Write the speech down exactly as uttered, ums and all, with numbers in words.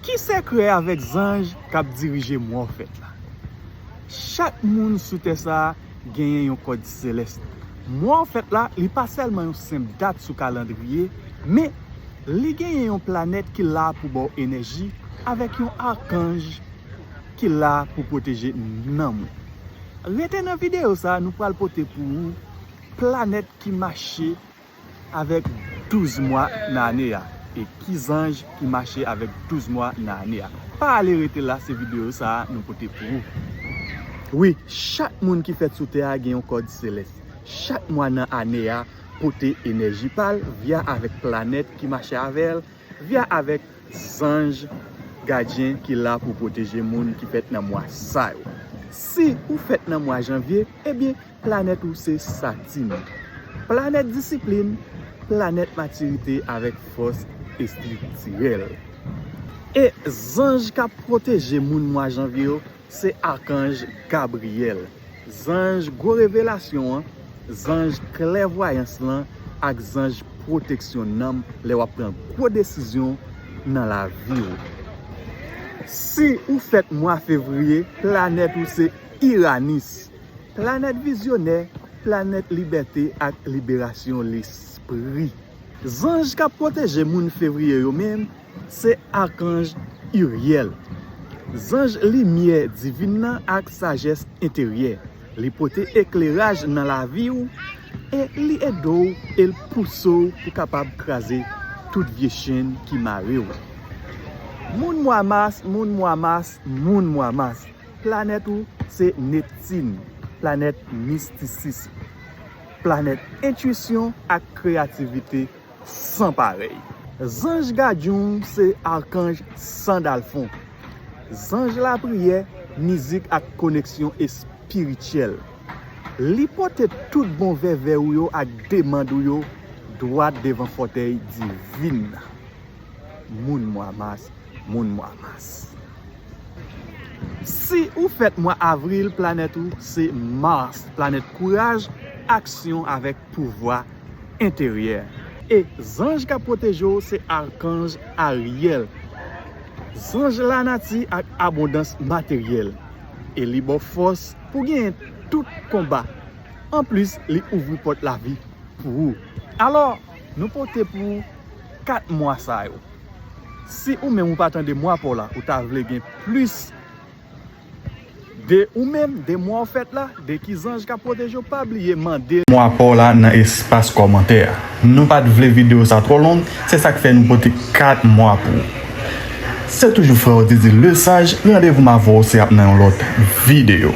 Ki sekrè avèk zanj k ap dirije mwa w fèt la? Chak moun sou tè sa a genyen yon kòd selès. Mwa w fèt la, li pa sèlman yon senp dat sou kalandriye, men li genyen yon planèt ki la pou ba w enèji avèk yon akanj ki la pou pwoteje nanm ou. Rete nan videyo sa a, nou pral pote pou ou planèt ki mache avèk douz mwa nan ane a, e ki zanj ki mache avèk douz mwa nan ane a. Pa ale rete la, se videyo sa a nou pote pou ou. Wi, chak moun ki fèt sou tè a gen yon kòd selès. Chak mwa nan ane a pote enèji pa l via avèk planèt ki mache avè l, via avèk zanj gadyen ki la pou pwoteje moun ki fèt nan mwa sa yo. Si ou fèt nan mwa janvye, ebyen, planèt ou se Satin. Planèt disiplin, planèt matirite avèk fòs estriktirèl. E zanj k ap pwoteje moun mwa janvye yo se akanj Gabriyèl, zanj gwo revelasyon an, zanj klèvwayans lan ak zanj pwoteksyon nanm lè w ap pran gwo desizyon nan lavi w. Si ou fèt mwa fevriye, planèt ou se Iranis, planèt vizyonè, planèt libète ak liberasyon lespri. Zanj k ap pwoteje moun fevriye yo menm se akanj Iryèl, zanj limyè divin nan ak sajès enteryè. Li pote ekleraj nan lavi w e li ede w e l pouse w pou kapab kraze tout vye chenn ki mare w. Moun mwa mas, moun mwa mas, moun mwa mas. Planèt ou se Neptin, planèt mistisism, planèt entwisyon ak kreyativite san parèy. Zanj gadyon w se akanj Sandalfon, zanj lapriyè, mizik ak koneksyon espirityèl. Li pote tout bon vèvè ou yo ak demann ou yo dwat devan fòtèy divin nan. Moun mwa mas, moun mwa mas. Si ou fèt mwa avril, planèt ou se Mars, planèt kouraj, aksyon avèk pouvwa enteryè. E zanj k ap pwoteje w se akanj Aryèl, zanj lanati ak abondans materyèl. E li ba w fòs pou genyen tout konba. Anplis, li ouvri pòt lavi pou ou. Alò, nou pote pou ou kat mwa sa yo. Si ou menm ou pa tande mwa pa w la, ou ta vle gen plis de ou menm, de mwa w fèt la, de ki zanj k ap pwoteje w, pa bliye mande mwa pa w la nan espas kòmantè a. Nou pa t vle videyo sa twò long, se sa k fè nou pote kat mwa pou ou. Se toujou frè w Didi Lesage, randevou m avè w se ap nan yon lòt videyo.